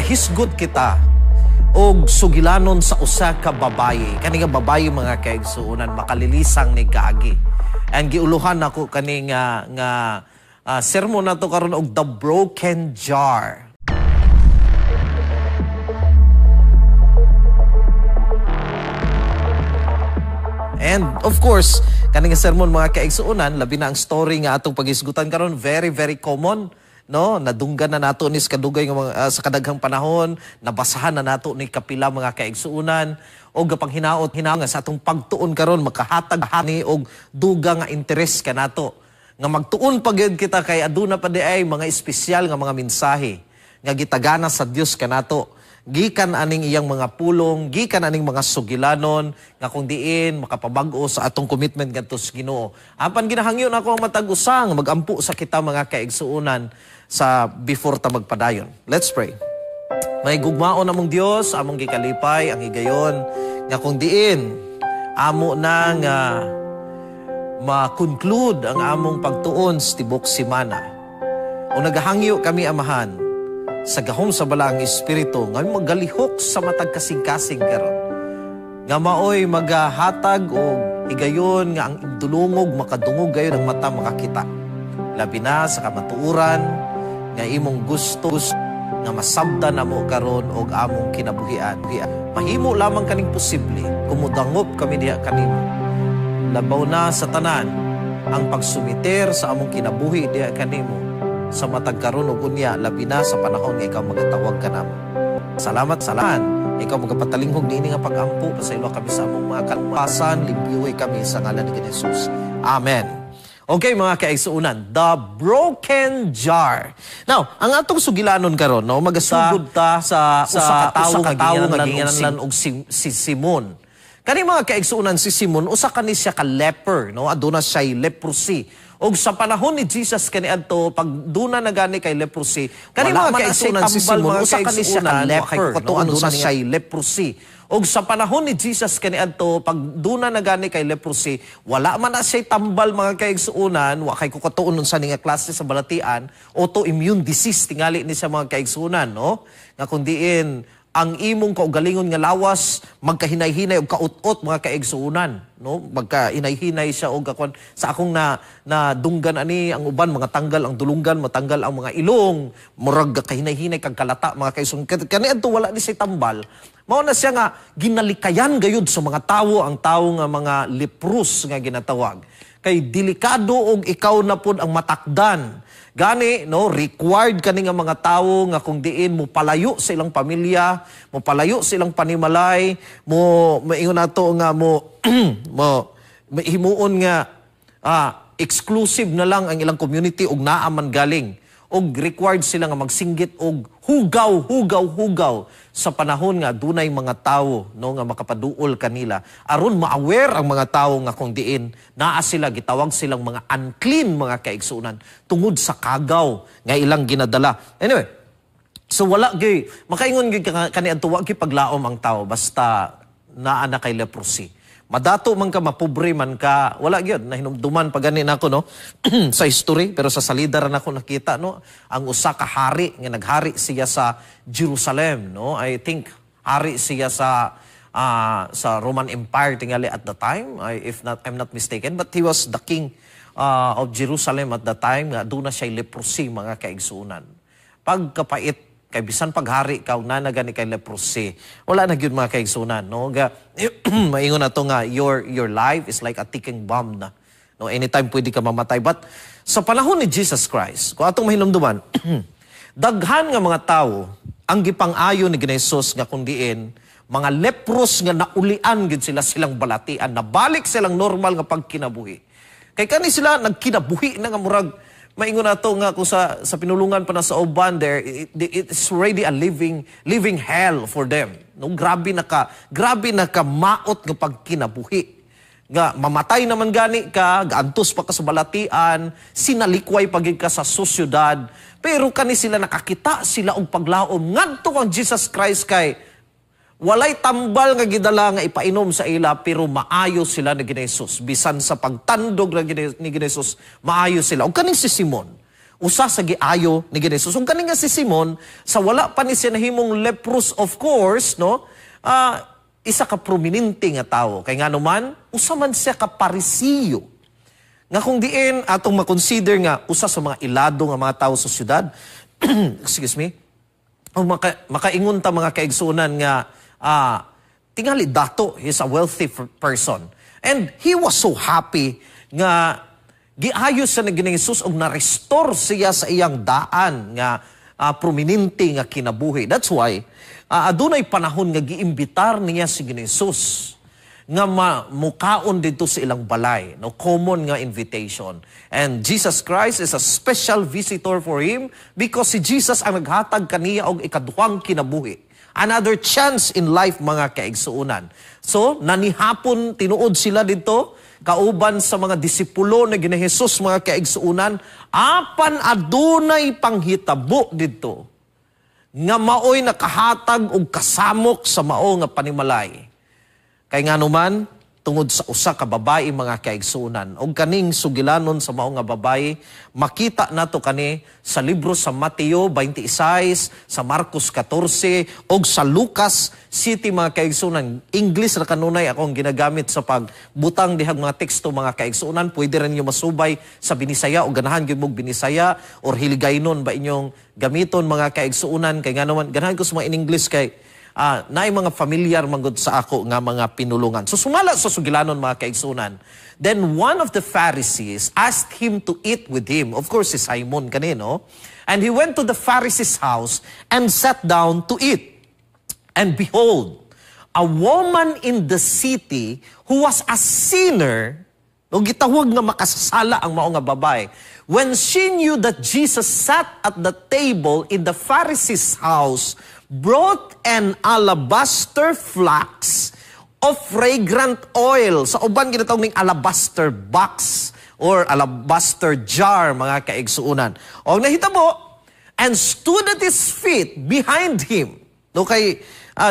Magahisgot kita og sugilanon sa usa ka babayi. Kani nga babayi, mga kaigsuonan, makalilisang ni kaagi. And giuluhan nako kani nga sermon nato karon og The Broken Jar. And of course, kani nga sermon, mga kaigsuonan, labi na ang story nga atong paghisgutan karon, very very common, no? Nadunggan na nato ni sa kadugay nga mga, sa kadaghang panahon, nabasahan na nato ni kapila, mga kaigsuonan, og gapanghinaot hinaot nga sa atong pagtuon karon makahatag ni og duga nga interes kanato nga magtuon pa gyud kita kay aduna pa di ay mga espesyal nga mga mensahe nga gitagana sa Dios kanato gikan aning iyang mga pulong, gikan aning mga sugilanon nga kung diin makapabag-o sa atong commitment ngadto sa Ginoo. Apan ginahangyo nako ang matag usa nga magampo sa kita, mga kaigsuonan, sa before ta magpadayon. Let's pray. May gugmaon namong Dios, among gikalipay ang higayon nga kung diin amo na nga ma-conclude ang among pagtuon sa tibok simana. O nagahangyo kami, Amahan, sa gahom sa Balaang Espiritu nga magalihok sa matag kasing-kasing karon. Nga maoy magahatag og higayon nga ang dulungog makadungog gayon, ang mata makakita. Labi na sa kamatuoran nga imong gusto nga masabtan namo karon og among kinabuhian. Mahimo lamang kaning posible kung mudangop kami diha kanimo. Labaw na sa tanan ang pagsumiter sa among kinabuhi diha kanimo sa matag karon ug unya, labi na sa panahon nga ikaw magatawag kanamo. Salamat sa lahat. Ikaw magapatalinghog niini nga pag-ampo, pasayloa kami sa among mga kalampasan, limpyuhi kami sa ngalan ni Jesus. Amen. Okay, mga kaigsuonan, The Broken Jar. Now, ang atong sugilanon karon, no, magasugod ta sa usa ka tawo nga ginganlan og si Simon. Kani, mga kaigsuonan, si Simon, usa kani siya ka leper, no? Aduna siya leprosy. Og sa panahon ni Jesus kaniadto, pag duna na gani kay leprosy, kani, wala mga man na kaigsuonan, siya'y si tambal, Simon mga usa kani siya ka kaigsuonan, leper, kay no? katuan Aduna sa siya leprosy. Og sa panahon ni Jesus kaniadto, pag duna na gani kay leprosy, wala man na siya'y tambal, mga kaigsuonan, wa kay kukatuon unsa ni nga klase sa balatian, autoimmune disease tingali ni siya, mga kaigsuonan, no? Nga kung diin ang imong kaugalingon nga lawas magkahinay-hinay og kaut-ot, mga kaigsuonan, no? Magkahinay-hinay siya og kakuan. Sa akong na nadunggan ani, ang uban mga tanggal ang dulunggan, matanggal ang mga ilong, murag kahinay-hinay kag kalata, mga kaigsuonan. Kaniadto wala ni siya tambal, mao na siya nga ginalikayan gayud sa mga tawo ang tawo nga mga leprous nga ginatawag, kay delikado og ikaw na pud ang matakdan. Gani, no, required kani nga mga tawo nga kung diin mo palayo sa ilang pamilya, mo palayo sa ilang panimalay, mo maingon nato nga mo mo himuon nga exclusive na lang ang ilang community og naa man galing. Og required sila nga magsinggit og hugaw, hugaw, hugaw sa panahon nga dunay mga tawo, no, nga makapaduol kanila aron ma-aware ang mga tawo nga kung diin naa sila. Gitawag silang mga unclean, mga kaigsuonan, tungod sa kagaw nga ilang ginadala. Anyway, so wala gyud makaingon gyud kaniadto, wa gyud paglaom ang tawo basta naa na kay leprosy. Madato man ka, mapobre man ka, wala gyud. Nahinumduman pa gani nako, no, sa history, pero sa salida ra nako nakita, no, ang usa ka hari nga naghari siya sa Jerusalem, no? I think hari siya sa Roman Empire tingali at the time, if not I'm not mistaken, but he was the king of Jerusalem at the time nga aduna siya leprosy, mga kaigsuonan. Pagkapait kay bisan paghari ka ug naa gani kay leprosy, wala na gyud, mga kaigsuonan, no? Ga maingon na to nga your life is like a ticking bomb na, no? Anytime pwede ka mamatay. But sa panahon ni Jesus Christ, kung atong mahinumduman, daghan nga mga tawo ang gipang-ayo ni Jesus nga kung diin mga lepros nga naulian gyud sila silang balatian, nabalik silang normal nga pagkinabuhi, kay kani sila nagkinabuhi na nga murag maingon nato nga kung sa pinulungan pa na sa uban there, it's already a living living hell for them, no? Grabe na ka maot nga pagkinabuhi nga mamatay naman gani ka, gaantos pa ka sa balatian, sinalikway pa gid ka sa sosyudad. Pero kani sila nakakita sila og paglaom ngadto kang Jesus Christ, kay walay tambal nga gidala nga ipainom sa ila, pero maayo sila ni Jesus. Bisan sa pagtandog na ni Jesus, maayo sila. Og kaning si Simon, Usa sa giayo ni Jesus. So kani nga si Simon, sa wala pa ni siya nahimong leprous, of course, no? Isa ka prominente nga tawo. Kay ngano man, usa man siya ka Parisiyo. Nga kung diin atong makonsider nga usa sa mga ilado nga mga tawo sa syudad, excuse me, o makaingon ta, mga kaigsunan, nga tingali dato, he's a wealthy person. And he was so happy nga giayo siya ni Jesus og na-restore siya sa iyang daan nga prominente nga kinabuhi. That's why adunay panahon nga giimbitar niya si Jesus nga mukaon dito sa ilang balay, no? Common nga invitation, and Jesus Christ is a special visitor for him because si Jesus ang naghatag kaniya og ikaduhang kinabuhi, another chance in life, mga kaigsuonan. So nanihapon tinuod sila dito kauban sa mga disipulo na gina Jesus, mga kaigsuonan. Apan adunay panghitabo dito nga maoy nakahatag og kasamok sa mao nga panimalay. Kay ngano man, tungod sa usa ka babae, mga kaigsuonan. Og kaning sugilanon sa mao nga babae, makita nato kani sa libro sa Mateo 26, sa Marcos 14 og sa Lucas 7, mga kaigsuonan. English ra kanunay akong ginagamit sa pagbutang dihag mga teksto, mga kaigsuonan. Pwede ra ninyo masubay sa Binisaya o ganahan gyud mog Binisaya or Hiligaynon ba inyong gamiton, mga kaigsuonan. Kay ngano man, ganahan ko sa mga in English kay naay mga familiar manggod sa ako nga mga pinulungan. So sumala sa sugilanon, mga kaigsunan. Then one of the Pharisees asked him to eat with him. Of course, si Simon kanino. And he went to the Pharisee's house and sat down to eat. And behold, a woman in the city who was a sinner, no, gitawag nga makasasala ang mao nga babae. When she knew that Jesus sat at the table in the Pharisee's house, brought an alabaster flask of fragrant oil. Sa uban ginatawag ning alabaster box or alabaster jar, mga kaigsuunan. O nahitabo, and stood at his feet behind him. No, kay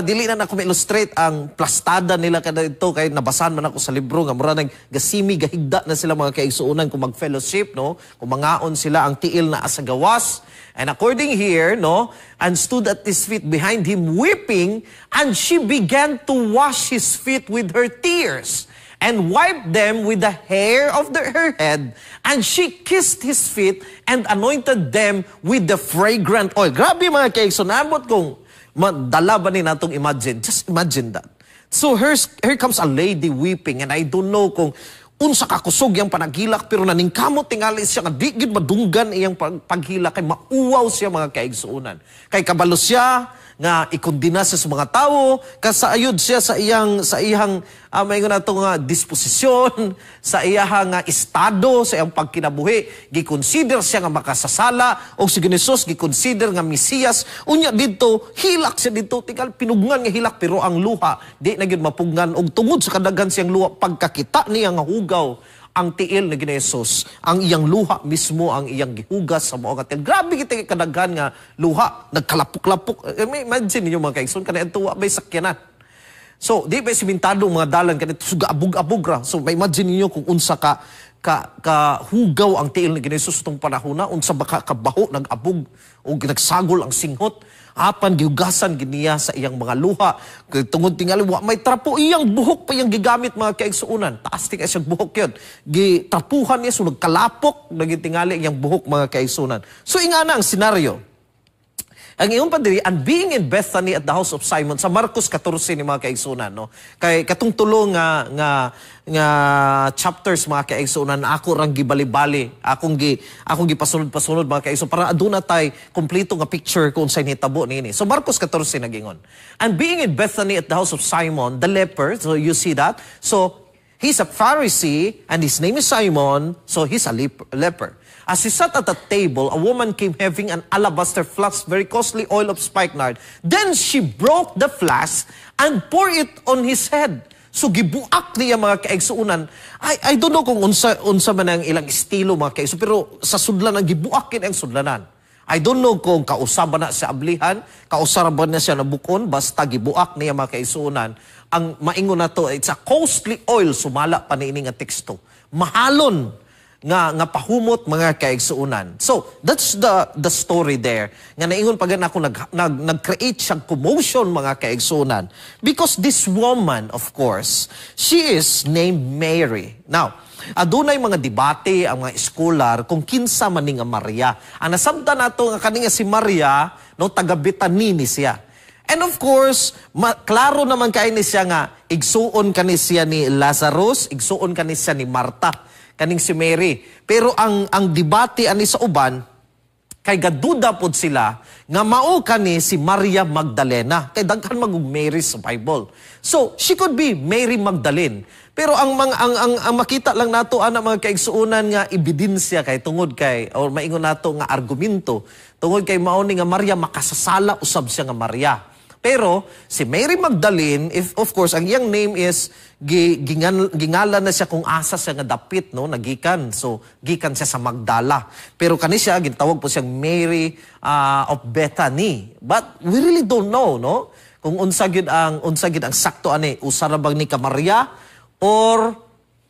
dili na nako ma-illustrate ang plastada nila kada ito kay nabasan man ako sa libro nga mura nag gasimi gahigda na sila, mga kaigsuonan, kung mag-fellowship, no, kung mangaon sila, ang tiil naa sa gawas. And according here, no, and stood at his feet behind him, weeping, and she began to wash his feet with her tears and wiped them with the hair of her head, and she kissed his feet and anointed them with the fragrant oil. Grabe, mga kaigsoon, ambot kung madala ba ni natong imagine. Just imagine that. So here comes a lady weeping, and I don't know kung unsa ka kusog iyang panaghilak, pero naningkamot tingali siya nga di gid madunggan iyang paghilak kay mauwaw siya, mga kaigsuonan. Kay kabalo siya nga ikondena siya sa mga tawo, kasaayod siya sa iyang may nato nga disposisyon, sa iyang nga estado, sa iyang pagkinabuhi. Gikonsider siya nga makasasala og si Jesus gikonsider nga Mesiyas. Unya didto hilak siya didto, tingali pinugnan nga hilak, pero ang luha di na gyud mapugnan, og tungod sa kadaghan siyang luha, pagkakita niya nga hugaw ang tiil ni Jesus, ang iyang luha mismo ang iyang gihugas sa mao nga tiil. Grabe kita kadaghan nga luha, nagkalapok-lapok. Eh, may imagine ninyo, mga kaigsoon, kanang wa may sakyanan. So, di ba simentado mga dalan kanito, so abog-abog ra. So, may imagine ninyo kung unsa ka hugaw ang tiil ni Jesus tong panahon na, unsa ba ka kabaho, nag-abog o nagsagol ang singhot. Apan gihugasan giniya sa iyang mga luha. Kay tungod tingali wa may trapo, iyang buhok pa iyang gigamit, mga kaigsuonan. Taas tingali siyang buhok yun. Gitrapuhan niya, so nagkalapok naging tingali iyang buhok, mga kaigsuonan. So ingana ang senaryo. Ang iyong padiri, and being in Bethany at the house of Simon, sa Marcos 14 ni, mga kaigsunan, no? Kay katong tulo nga chapters, mga kaigsunan, ako rang gibali-bali, akong gipasunod-pasunod, mga kaigsunan, para aduna tay kompleto nga picture kung unsay nitabo niini. So Marcos 14 nagingon. And being in Bethany at the house of Simon, the leper, so you see that? So he's a Pharisee and his name is Simon, so he's a leper. As he sat at the table, a woman came having an alabaster flask, very costly oil of spikenard. Then she broke the flask and poured it on his head. So gibuak niya, mga kaigsuunan. I don't know kung unsa man ang ilang estilo, mga kaigsuunan, pero sa sudlanan gibuak kini ang sudlanan. I don't know kung kausaba na siya ablihan, kausara ba na siya nabukon, basta gibuak niya, mga kaigsuunan. Ang maingon na to, it's a costly oil, sumala pa niini nga teksto. Mahalon. nga pahumot, mga kaigsuunan. So, that's the story there. Nga naingon pa ako nag nag nag-create siya commotion, mga kaigsuunan. Because this woman, of course, she is named Mary. Now, adunay mga debate ang mga scholar kung kinsa man ni nga Maria. Ang nasabtan nato nga kani nga si Maria, no, taga Bethany ni siya. And of course, klaro naman kay ni siya nga igsuon kani siya ni Lazarus, igsuon kani siya ni Marta, kaning si Mary. Pero ang debate ani sa uban kay gaduda pod sila nga mao kani si Maria Magdalena, kay daghan man og Mary sa Bible. So, she could be Mary Magdalene. Pero ang mga ang makita lang nato ana, mga kaigsuonan, nga ebidensya kay tungod kay or maingon nato nga argumento tungod kay mao ni nga Maria, makasasala usab siya nga Maria. Pero si Mary Magdalene, if of course ang iyang name is gingalan na siya kung asa siya nga dapit, no, nagikan. So gikan siya sa Magdala. Pero kani siya gintawag po siyang Mary of Bethany. But we really don't know, no? Kung unsa gyud ang sakto ani, usa ra bang ni ka Maria or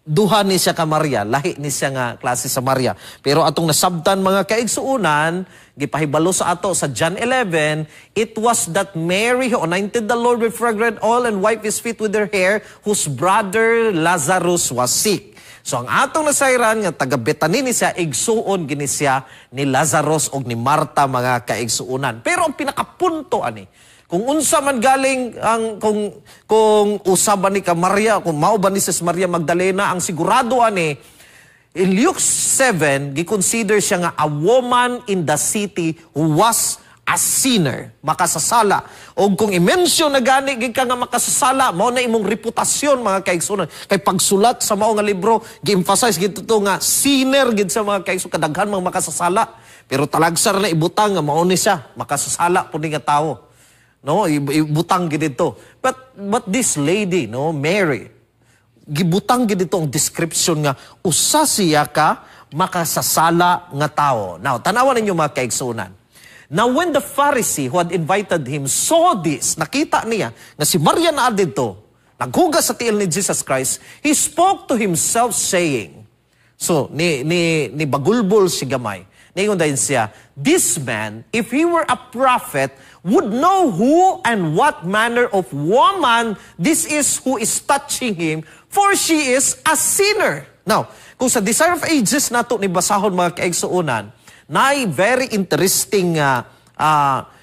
duha ni siya ka Maria, lahi ni siya nga klase sa Maria. Pero atong nasabtan, mga kaigsuunan, gipahibalo sa ato sa John 11, it was that Mary who anointed the Lord with fragrant oil and wiped his feet with her hair, whose brother Lazarus was sick. So ang atong nasayran nga taga Bethany ni siya, igsuon gini siya ni Lazarus og ni Marta, mga kaigsuonan. Pero ang pinakapunto ani, kung unsa man galing ang kung usa ba ni ka Maria, kung mao ba ni si Maria Magdalena, ang sigurado ani, in Luke 7, gi-consider siya nga a woman in the city who was a sinner, makasasala. O kung i-mention na gani gid ka nga makasasala, mao na imong reputasyon, mga kaigsunan. Kay pagsulat sa mao nga libro, gi-emphasize gid to nga sinner gid sa mga kaigsunan, kadaghan mga makasasala. Pero talagsar na ibutang nga mao ni siya, makasasala po ni nga tawo. No, ibutang gid dito. But this lady, no, Mary, gibutang gid dito ang description nga usa siya ka makasasala nga tao. Now, tanawan ninyo, mga kaigsunan. Now, when the Pharisee who had invited him saw this, nakita niya nga si Maria naa didto, naghugas sa tiil ni Jesus Christ, he spoke to himself saying, so, ni bagulbol si gamay, niingon dayon siya, "This man, if he were a prophet, would know who and what manner of woman this is who is touching him, for she is a sinner." Now, kung sa Desire of Ages nato ni basahon, mga kaigsuonan, naay very interesting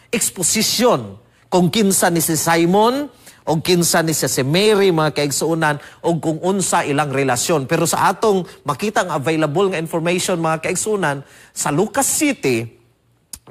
exposition kung kinsa ni si Simon o kinsa ni siya si Mary, mga kaigsuonan, o kung unsa ilang relasyon. Pero sa atong makita ang available nga information, mga kaigsuonan, sa Lucas City,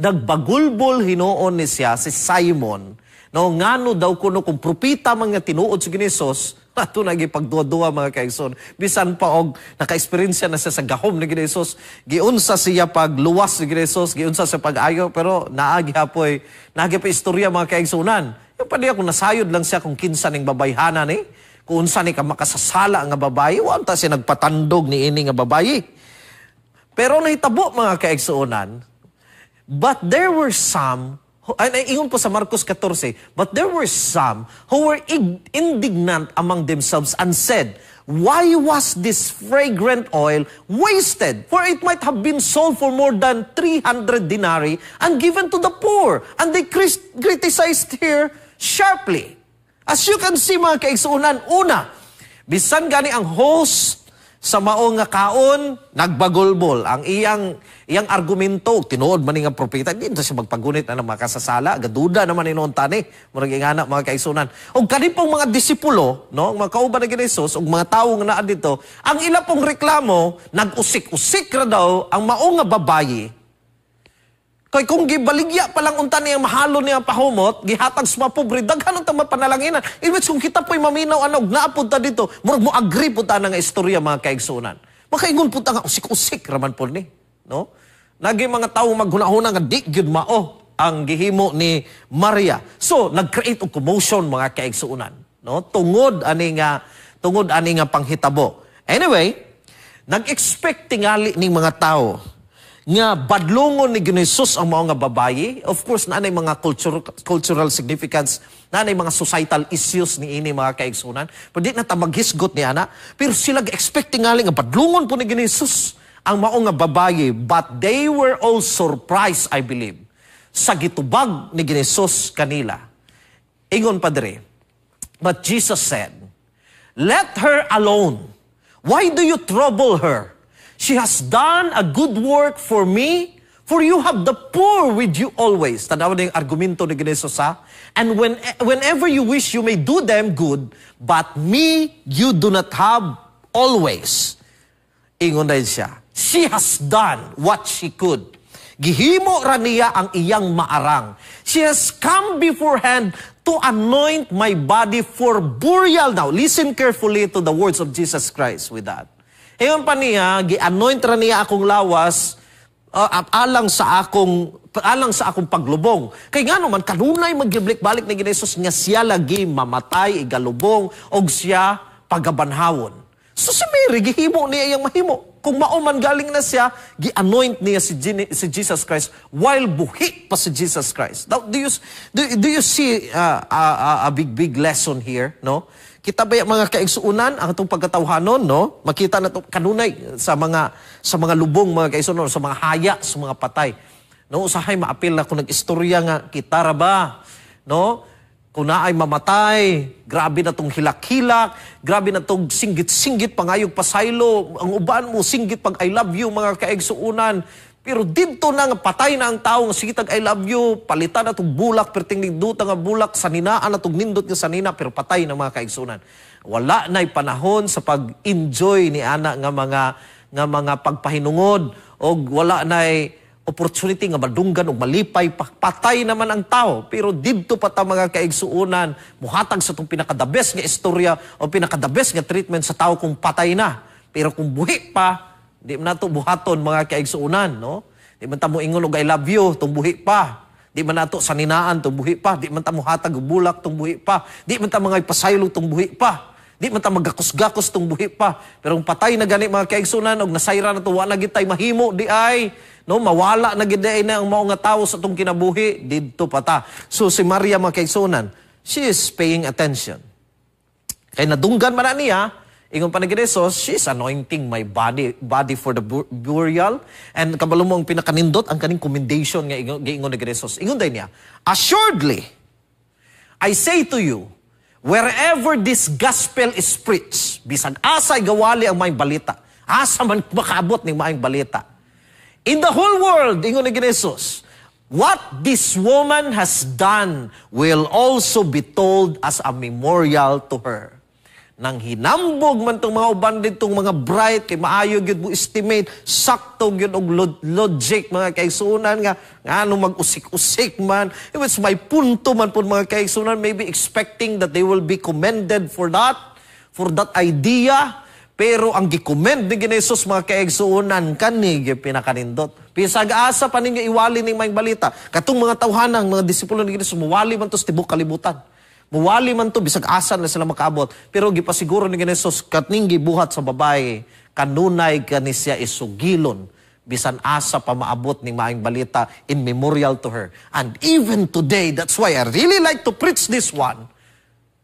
nagbagulbol hinuon ni siya si Simon, no, ngano daw kuno kung propita man nga tinuod si Ginesos. Ato na gipagduwa-duwa, mga kaigsoon. Bisan pa og naka-eksperyensya na siya sa gahom ni Ginesos, giunsa siya pagluwas ni Ginesos, giunsa siya pag-ayo, pero naa gihapoy, naa gihapoy istorya, mga kaigsunan. Yung pa niya kung nasayod lang siya kung kinsa ning babayhana ni, kung unsa ni ka makasasala nga babayi, wa ta siya nagpatandog ni ini nga babayi. Pero nahitabo, mga kaigsuonan, but there were some ay, ingon po sa Marcos 14, "But there were some who were indignant among themselves and said, 'Why was this fragrant oil wasted? For it might have been sold for more than 300 denarii and given to the poor.' And they criticized her sharply." As you can see, mga kaigsuonan, una, bisan gani ang host sa mao nga kaon, nagbagulbol. Ang iyang argumento, tinuod man ni nga propeta, di siya magpagunit na ng makasasala, gaduda naman hinuon tani, murag ingana, mga kaigsuonan. Og kani pong mga disipulo, no, ang mga kauban ni Jesus ug mga tawo nga naa dito, ang ila pong reklamo, nag-usik-usik ra daw ang mao nga babayi. Kay kung gibaligya pa lang unta niya mahalo niya pahumot, gihatag sa mga pobre, daghan unta mapanalanginan. In which kung kita po'y maminaw ano, naa pud ta dito, murag mo agree pud ta na nga istorya, mga kaigsunan. Makaingon pud ta nga usik-usik raman po ni, no? Nagi mga tawo maghuna-huna nga di gyud mao ang gihimo ni Maria. So, nag-create og commotion, mga kaigsuonan, no? Tungod ani nga panghitabo. Anyway, nag-expect tingali ning mga tao nga badlongon ni Jesus ang mga babayi. Of course, naanay mga cultural significance, naanay mga societal issues ni ini, mga kaigsunan. Pero di na ta maghisgot ni ana. Pero sila expect tingali nga badlongon po ni Jesus Ang mao nga babaye, but they were all surprised, I believe, sa gitubag ni Jesus kanila. Ingon pa diri, "But Jesus said, 'Let her alone. Why do you trouble her? She has done a good work for me, for you have the poor with you always.'" Tanawa na yung argumento ni Jesus, ha? "And whenever you wish, you may do them good, but me you do not have always." Ingon na siya, "She has done what she could." Gihimo ra niya ang iyang maarang. "She has come beforehand to anoint my body for burial." Now, listen carefully to the words of Jesus Christ with that. Ingon pa niya, gi-anoint ra niya akong lawas alang sa akong paglubong. Kay ngano man kanunay magbalik-balik ni Jesus nga siya lagi mamatay, igalubong og siya pagabanhawon. So si Mary, gihimo niya iyang mahimo. Kung mao man galing na siya, gi-anoint niya si Jesus Christ while buhi pa si Jesus Christ. Now, do you see a big, big lesson here, no? Kita ba yung mga kaigsuunan ang atong pagkatawhanon, no? Makita na to kanunay sa mga lubong, mga kaigsuunan, sa mga haya, sa mga patay. No, usahay maapil na kung nag-istorya nga kita ra ba, no? Kung naay mamatay, grabe na tong hilak-hilak, grabe na tong singgit-singgit pangayog pasaylo, ang uban mo singgit pag "I love you," mga kaigsuunan. Pero didto na nga patay na ang tao nga sige tag "I love you," palitan na tong bulak, perting nindota nga bulak, saninaan na tong nindot nga sanina, pero patay na, mga kaigsuunan. Wala na'y panahon sa pag-enjoy ni ana nga mga pagpahinungod og wala na'y opportunity nga madunggan og malipay pa. Patay naman ang tao, pero didto pa ta, mga kaigsuonan, muhatag sa tong pinaka-the best nga istorya o pinaka-the best nga treatment sa tao kung patay na. Pero kung buhi pa, di man nato buhaton, mga kaigsuonan, no? Di man ta mo ingon og "I love you" tung buhi pa. Di man nato saninaan tung buhi pa. Di man ta muhatag og bulak tung buhi pa. Di man ta mga ipasaylo tung buhi pa. Di man ta magakos-gakos tung buhi pa. Pero kung patay na gani, mga kaigsunan, og nasayra na to, wa na gid tay mahimo di ay, no, mawala na gid ay na ang mao nga tawo sa atong kinabuhi, didto pa ta. So si Maria, mga kaigsunan, she is paying attention. Kay nadunggan man na niya, ingon pa ni Jesus, "She's anointing my body for the burial." And kabalo mo ang pinakanindot, ang kaning commendation nga giingon ni Jesus. Ingon day niya, "Assuredly, I say to you, wherever this gospel is preached," bisag asa gawali ang maayong balita, asa man makaabot ning maayong balita, "in the whole world," ingon ni Jesus, "what this woman has done will also be told as a memorial to her." Nang hinambog man tong mga uban ditong mga bright kay maayo gyud mo estimate, sakto gyud og logic, mga kaigsuonan, nga ngano mag-usik-usik man. It was may punto man pud, mga kaigsuonan, maybe expecting that they will be commended for that idea. Pero ang gi-commend ni Jesus, mga kaigsuonan, kani gyud pinakanindot. Bisag asa pa ninyo iwali ning maayong balita. Katong mga tawhanang mga disipulo ni Jesus, muwali man to sa tibok kalibutan. Muwali man to bisag asa na sila makaabot. Pero gipasiguro ni Jesus, kaning gibuhat sa babae, kanunay kani siya isugilon bisan asa pa maabot ning maayong balita in memorial to her. And even today, that's why I really like to preach this one.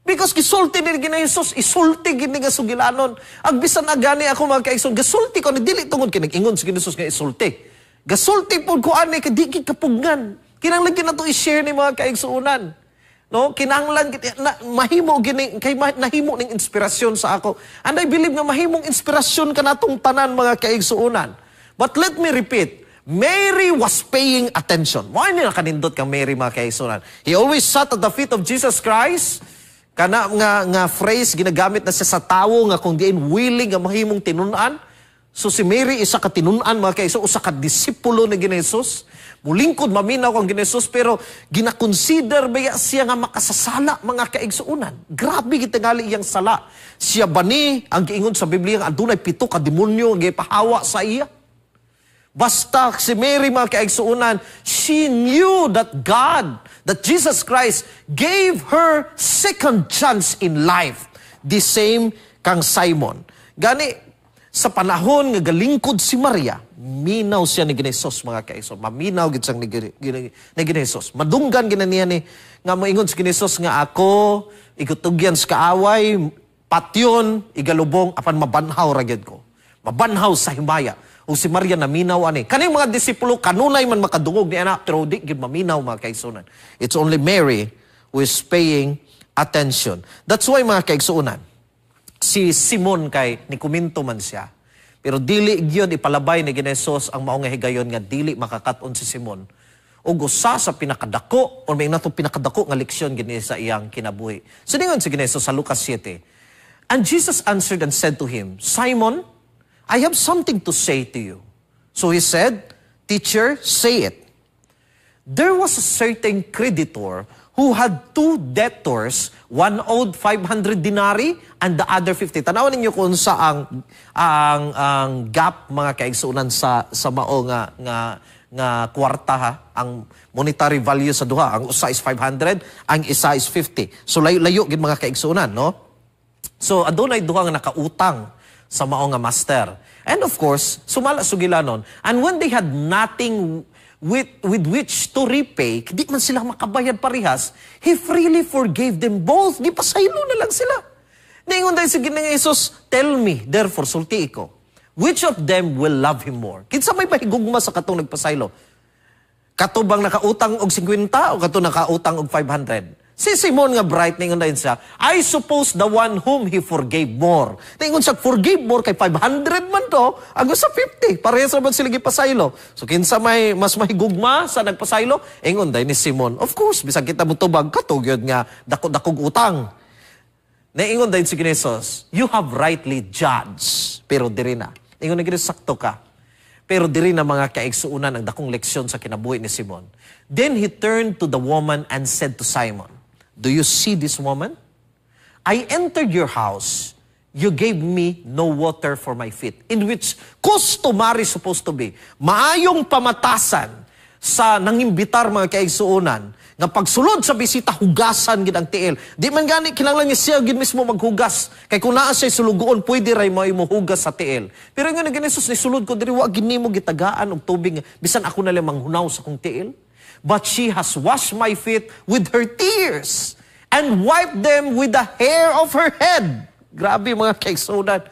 Because gisulti ni gina Jesus, isulti gini nga sugilanon. Ag bisan agani ako, mga kaigsoon, gasulti ko ni dili tungod kay nag-ingon si Jesus nga isulti. Gasulti pod ko ani kay di gid kapugnan. Kinahanglan gid nato i-share ni mga kaigsuonan. No, kinahanglan na, mahimo gini kay nahimo ning inspirasyon sa ako. And I believe nga mahimong inspirasyon kanatong tanan, mga kaigsuonan. But let me repeat, Mary was paying attention. Mao ni nakanindot kang Mary, mga kaigsuonan. He always sat at the feet of Jesus Christ. Kana nga phrase ginagamit na siya sa tawo nga kung diin willing nga mahimong tinun-an. So si Mary isa ka tinun-an, mga kaigsuonan, usa ka disipulo ni Jesus. Mulingkod maminaw kang Jesus, pero gina-consider ba siya nga makasasala, mga kaigsuonan? Grabe gitingali iyang sala. Siya ba ni ang giingon sa Biblia nga adunay 7 ka demonyo ang gipahawa sa iya? Basta si Mary, mga kaigsuonan, she knew that God, that Jesus Christ gave her second chance in life. The same kang Simon. Gani, sa panahon nga galingkod si Maria, minaw siya ni Jesus, mga kaigsoon. Maminaw gid siyang ni Jesus. Madunggan gina niya ni nga moingon si Jesus nga ako igutugyan sa kaaway, patyon, igalubong, apan mabanhaw ra gyud ko. Mabanhaw sa himaya. Ug si Maria naminaw ani. Kaning mga disipulo kanunay man makadungog ni ana, pero di gid maminaw, mga kaigsuonan. It's only Mary who is paying attention. That's why, mga kaigsuonan, si Simon kay ni-komento man siya. Pero dili gyud ipalabay ni Ginesos ang maong nga higayon nga dili makakaton si Simon. Ug usa sa pinakadako o may nato pinakadako nga leksyon gini sa iyang kinabuhi. So ningon si Ginesos sa Lucas 7. "And Jesus answered and said to him, 'Simon, I have something to say to you.' So he said, 'Teacher, say it.' 'There was a certain creditor who had two debtors, one owed 500 denarii and the other 50.'" Tanawan ninyo kung sa ang gap, mga kaigsuonan, sa mao nga kwarta ha, ang monetary value sa duha. Ang usa is 500, ang isa is 50. So layo-layo gid, mga kaigsuonan, no? So adunay duha nga nakautang sa mao nga master. And of course, sumala sugilanon. "And when they had nothing with which to repay," di man sila makabayad parehas, "he freely forgave them both." Di pasaylo na lang sila. Ningon dayon si Ginoong Jesus, "Tell me, therefore," sulti ko, "which of them will love him more?" Kinsa may mahigugma sa katong nagpasaylo? Kato bang nakautang og 50 o kato nakautang og 500? Si Simon nga bright, ningon dayon siya, "I suppose the one whom he forgave more." Ningon siya, forgave more kay 500 man to, ang sa 50. Parehas naman sila gipasaylo. So kinsa may mas mahigugma sa nagpasaylo? Ingon dayon ni Simon, "Of course, bisag kita motubag, kato gyud nga dako-dakog utang." Naingon dayon si Jesus, "You have rightly judged." Pero diri na. Ingon ni Jesus, "Sakto ka." Pero diri na, mga kaigsuunan, ang dakong leksyon sa kinabuhi ni Simon. "Then he turned to the woman and said to Simon, 'Do you see this woman? I entered your house. You gave me no water for my feet.'" In which customary supposed to be. Maayong pamatasan sa nangimbitar, mga kaigsuonan, nga pagsulod sa bisita, hugasan gid ang tiil. Di man gani kinahanglan nga siya gid mismo maghugas. Kay kung naa siya sulugoon, pwede ray mo hugas sa tiil. Pero nga ni Jesus, "Nisulod ko diri, wa gid nimo gitagaan og tubig bisan ako na lang manghunaw sa kong tiil. But she has washed my feet with her tears and wiped them with the hair of her head." Grabe, mga kaigsuonan.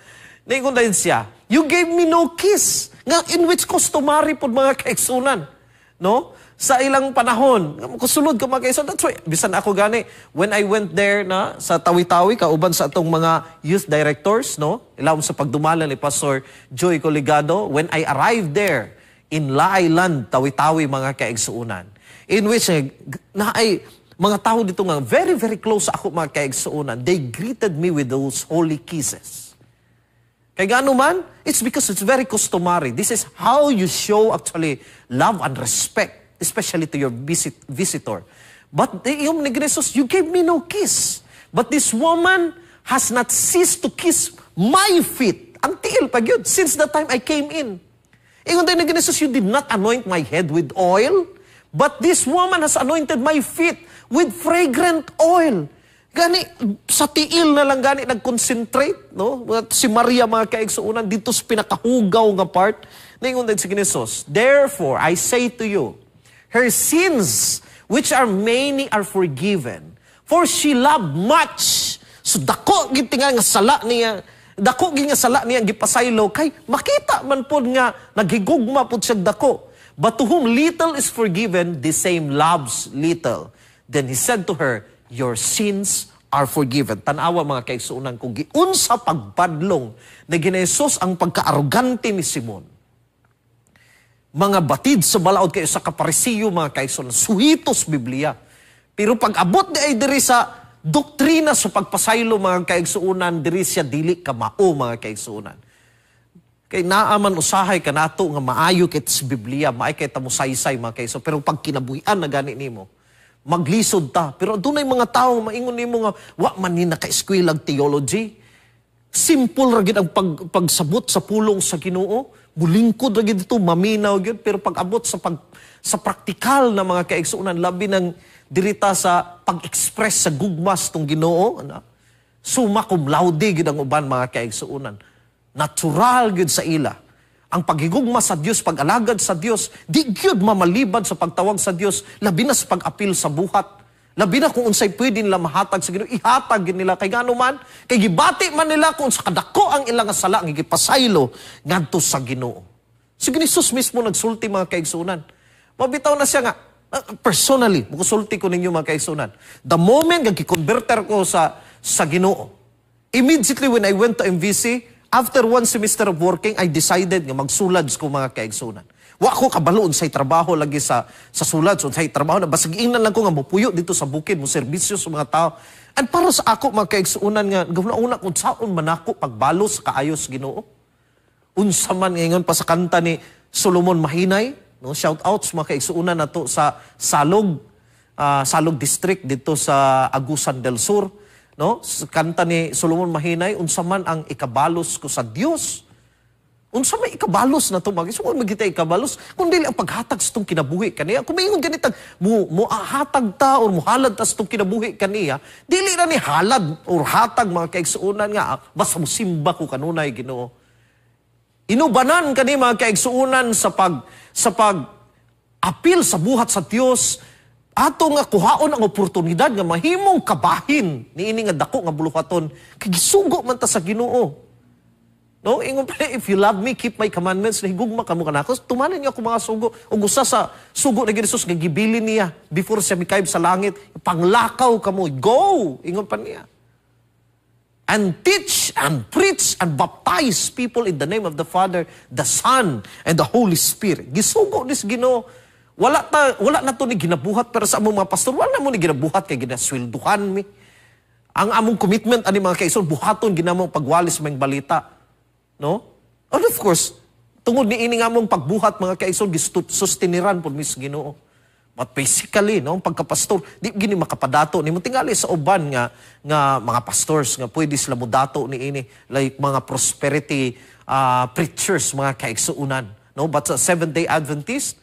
Ningon dayon siya, "You gave me no kiss." Nga in which customary pod, mga kaigsuonan. No? Sa ilang panahon, kusulod ka, mga kaigsuonan. That's why, bisan ako gani, when I went there na sa Tawi-Tawi, kauban sa atong mga youth directors, no? Ilawom sa pagdumala ni Pastor Joy Coligado, when I arrived there in La Island, Tawi-Tawi, mga kaigsuonan, in which na ay mga tao dito nga very, very close ako, mga kaigsuonan, they greeted me with those holy kisses. Kay gaano man, it's because it's very customary. This is how you show actually love and respect, especially to your visitor. But yung ni Jesus, "You gave me no kiss. But this woman has not ceased to kiss my feet." Ang tiil pa gyud, "since the time I came in." Ingon dayon ni Jesus, "You did not anoint my head with oil, but this woman has anointed my feet with fragrant oil." Gani, sa tiil na lang gani nag-concentrate, no? Si Maria, mga kaigsuonan, dito sa pinakahugaw nga part, ningon din si Jesus, "Therefore, I say to you, her sins, which are many, are forgiven. For she loved much." So dako gid nga sala niya, dako gid nga sala niya gipasaylo kay makita man pod nga naghigugma pod siya dako. "But to whom little is forgiven, the same loves little. Then he said to her, 'Your sins are forgiven.'" Tanawa, mga kaigsuonan, kung giunsa pagbadlong ni Ginesos ang pagkaarogante ni Simon. Mga batid sa balaod kayo sa kaparisiyo, mga kaigsuonan, suhitos Biblia. Pero pag abot di ay diri sa doktrina sa pagpasaylo, mga kaigsuonan, diri siya dili ka mao, mga kaigsuonan. Kay naa man usahay kanato nga maayo kay sa Biblia, maay kay ta mosaysay, mga kaigsuonan, pero pag kinabuhian na gani nimo, maglisod ta. Pero dunay mga tao maingon nimo nga wa man ni naka-eskwelag theology. Simple ra gid ang pagsabot sa pulong sa Ginoo. Mulingkod ra gid ito, maminaw gyud, pero pag abot sa praktikal na, mga kaigsuonan, labi ng dirita sa pag-express sa gugmas tong Ginoo, ana, summa cum laude gid ang uban, mga kaigsuonan. Natural gid sa ila ang paghigugma sa Dios, pag-alagad sa Dios, di gyud mamalibad sa pagtawag sa Dios, labi na sa pag-apil sa buhat. Labi na kung unsay pwede nila mahatag sa Ginoo, ihatag gid nila kay ngano man, kay gibati man nila kung sa kadako ang ilang sala nga gipasaylo ngadto sa Ginoo. Si Jesus mismo nagsulti, mga kaigsunan. Mabitaw na siya nga, personally, mukusulti ko ninyo, mga kaigsunan. The moment nga gikonverter ko sa Ginoo, immediately when I went to MVC, after one semester of working, I decided nga magSULADS ko, mga kaigsunan. Wa ko kabalo unsay trabaho lagi sa SULADS, unsay trabaho na basig ingnan lang ko nga mopuyo dito sa bukid, mo serbisyo sa mga tao. And para sa ako, mga kaigsuonan, nga una kung saon man ako pagbalos sa kaayos Ginoo. Unsa man ingon pa sa kanta ni Solomon Mahinay, no? Shout out sa mga kaigsuonan nato sa Salog, Salog District dito sa Agusan del Sur, no? Sa kanta ni Solomon Mahinay, "Unsa man ang ikabalos ko sa Dios." Unsa may ikabalos na to, mga so magita ikabalos kung dili ang paghatag sa tong kinabuhi kaniya? Kung maingon ganitag mo mo hatag ta or muhalad ta sa tong kinabuhi kaniya, dili na ni halad or hatag, mga kaigsuonan, nga basta mo simba ko kanunay Ginoo. Inubanan kani, mga kaigsuonan, sa pag apil sa buhat sa Dios, ato nga kuhaon ang oportunidad nga mahimong kabahin niini nga dako nga buluhaton kay gisugo man ta sa Ginoo. No, ingon pa, "If you love me, keep my commandments." Nahigugma kamo kanako, tumanan niyo ako mga sugo. Ug usa sa sugo ni Jesus nga gibilin niya before siya mikayb sa langit, "Panglakaw kamo, go." Ingon pa niya. "And teach and preach and baptize people in the name of the Father, the Son, and the Holy Spirit." Gisugo nis Ginoo. Wala na to ni ginabuhat pero sa among mga pastor, wala na mo ni ginabuhat kay ginaswelduhan mi. Ang among commitment ani, mga kaigsoon, buhaton ginamong pagwalis maayong balita. No? And of course, tungod ni ini nga among pagbuhat, mga kaigsoon, sustiniran pod mis Ginoo. But basically, no, ang pagkapastor, di gini makapadato nimo. Tingali sa uban nga mga pastors nga pwede sila modato ni ini, like mga prosperity preachers, mga kaigsuunan. No, but sa Seventh-day Adventist,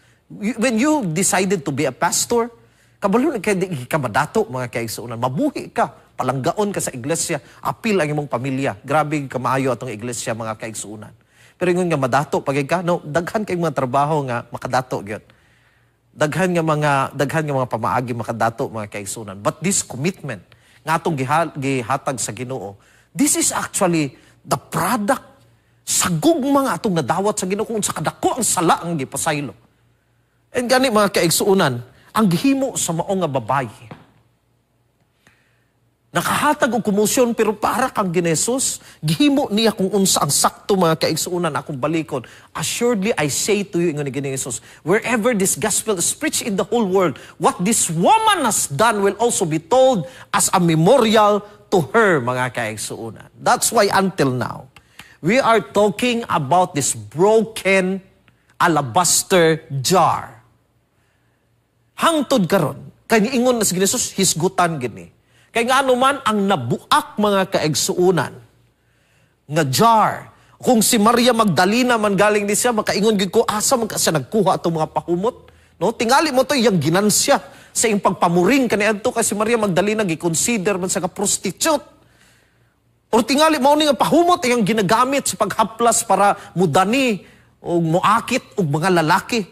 when you decided to be a pastor, kabalo na kay di ka madato, mga kaigsuunan. Mabuhi ka, palanggaon ka sa iglesia, apil ang imong pamilya. Grabe kamaayo atong iglesia, mga kaigsuunan. Pero ingon nga madato pag ka, no, daghan kay mga trabaho nga makadato gyud, daghan nga mga pamaagi makadato, mga kaigsunan. But this commitment nga atong gihatag sa Ginoo, this is actually the product sa gugma nga atong nadawat sa Ginoo kung sa kadako ang sala ang gipasaylo. And gani, mga kaigsuunan, ang gihimo sa mao nga babayi, nakahatag og komosyon, pero para kang Ginesos, gihimo niya kung unsa ang sakto, mga kaigsuonan, akong balikon. "Assuredly I say to you," ingon ni Ginoong Jesus, "wherever this gospel is preached in the whole world, what this woman has done will also be told as a memorial to her," mga kaigsuonan. That's why until now, we are talking about this broken alabaster jar. Hangtod karon, kay ingon na si Jesus, hisgutan gini. Kay ngano man ang nabuak, mga kaigsuunan, nga jar. Kung si Maria Magdalena man galing ni siya, makaingon gid ko, asa man ka siya nagkuha atong mga pahumot? No, tingali mo to iyang ginansya sa iyang pagpamuring kaniadto, kay si Maria Magdalena gi-consider man sa ka prostitute. Or tingali mao ni nga pahumot iyang ginagamit sa paghaplas para mudani o moakit og mga lalaki.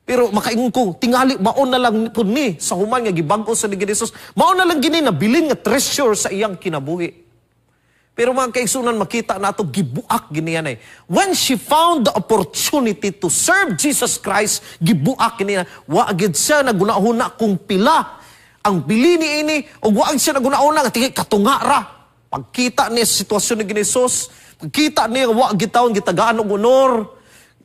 Pero makaingon ko, tingali mao na lang pud ni sa human nga gibag-o sa ni Jesus. Mao na lang gini nabilin nga treasure sa iyang kinabuhi. Pero, mga kaigsunan, makita nato gibuak gini yan eh. When she found the opportunity to serve Jesus Christ, gibuak gini na. Wa gid siya nagunahuna kung pila ang bili ni ini o wa siya nagunahuna nga tingi katunga ra. Pagkita niya sa sitwasyon ni Jesus, pagkita niya wa gitawon gitagaan og honor,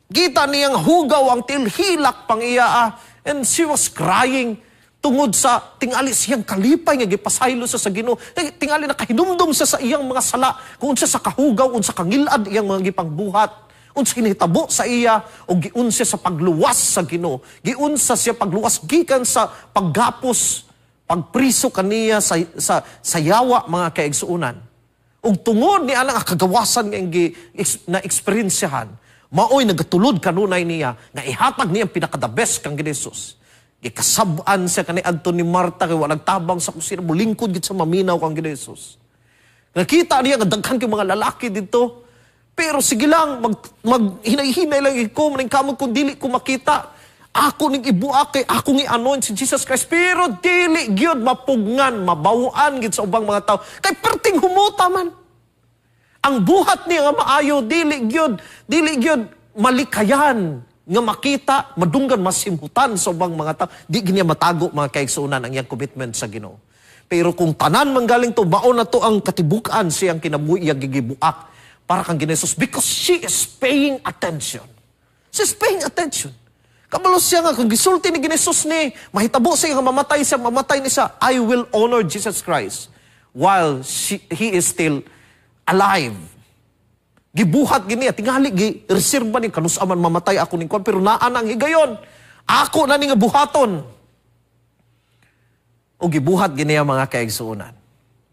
kita niyang hugaw ang til, hilak pang iya ah. And she was crying tungod sa tingali siyang kalipay nga gipasaylo sa Ginoo. Tingali nakahinumdum siya sa iyang mga sala, kung unsa sa kahugaw, unsa kangilad iyang mga gipangbuhat, unsa kinahitabo sa iya o giunsa sa pagluwas sa Ginoo. Giunsa siya pagluwas gikan sa paggapos, pagpriso kaniya sa yawa, mga kaigsuonan. Ug tungod ni anang kagawasan nga iyang na eksperyensyahan, maoy nagatulod kanunay niya nga ihatag niya ang pinaka-the best kang Jesus. Gikasab-an siya kaniadto ni Marta kay walang tabang sa kusina, mulingkod gid sa maminaw kang Jesus. Nakita niya nga daghan kay mga lalaki dito. Pero sige lang, mag hinay-hinay lang ko, maning kamot kung dili ko makita. Ako ning ibuak kay ako ngi anoint si Jesus Christ. Pero dili gyud mapugngan, mabawaan gid sa ubang mga tao. Kay perting humuta man. Ang buhat niya nga maayo, dili gyud malikayan nga makita, madunggan, masimhutan sa ubang mga tao. Di gyud niya matago, mga kaigsuonan, ang iyang commitment sa Ginoo. Pero kung tanan manggaling to, mao na to ang katibukan siyang kinabuhi, iyang gigibuak para kang Ginoo Jesus because she is paying attention. She's paying attention. Kabalo siya nga, kung gisulti ni Ginoo ni, mahitabo siya nga mamatay siya, mamatay ni siya, "I will honor Jesus Christ while he is still alive." Gibuhat gini, tingali gi reserba ni kanus-a man mamatay ako ning kwan, pero naa nang higayon. Ako na ni nga buhaton. O gibuhat gini ang mga kaigsuonan.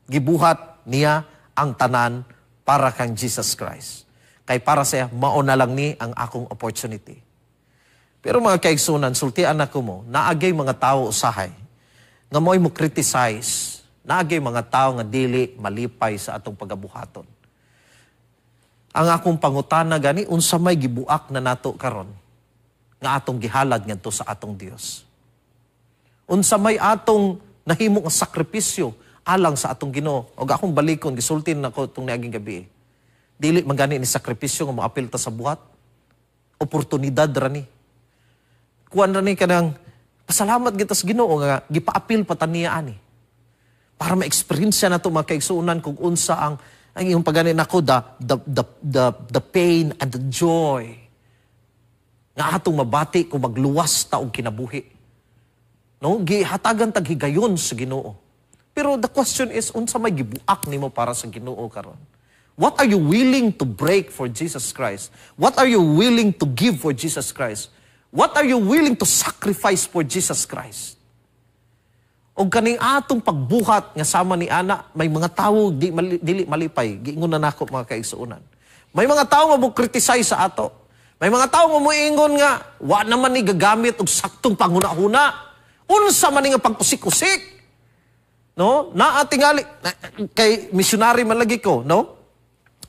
Gibuhat niya ang tanan para kang Jesus Christ. Kay para siya, mao na lang ni ang akong opportunity. Pero mga kaigsuonan, sultian ako mo, naagay mga tao usahay nga mo'y mo criticize, naagay mga tao nga dili malipay sa atong pagabuhaton. Ang akong pangutana gani, unsa may gibuak na nato karon nga atong gihalad ngadto sa atong Dios? Unsa may atong nahimo nga sakripisyo alang sa atong Ginoo? Og akong balikon, gisultin nako itong niaging gabi. Dili man gani ni sakripisyo nga moapil ta sa buhat. Oportunidad ra ni. Kuan ra ni, kanang pasalamat kita sa Ginoo nga gipaapil pa ta niya ani. Para ma-experience na to, mga kaigsuonan, kung unsa ang iyong pagani nako the pain and the joy nga atong mabati kung magluwas ta og kinabuhi. No, gihatagan tag higayon sa Ginoo. Pero the question is, unsa may gibuak nimo para sa Ginoo karon? What are you willing to break for Jesus Christ? What are you willing to give for Jesus Christ? What are you willing to sacrifice for Jesus Christ? Og kaning atong pagbuhat nga sama ni ana, may mga tawo di mali, dili malipay. Giingon na nako, mga kaigsuonan. May mga tawo nga mo criticize sa ato. May mga tawo nga moingon nga wa naman ni gagamit og saktong panghuna-huna. Unsa man ni nga pag-usik-usik? No? Naa tingali kay missionary man lagi ko, no?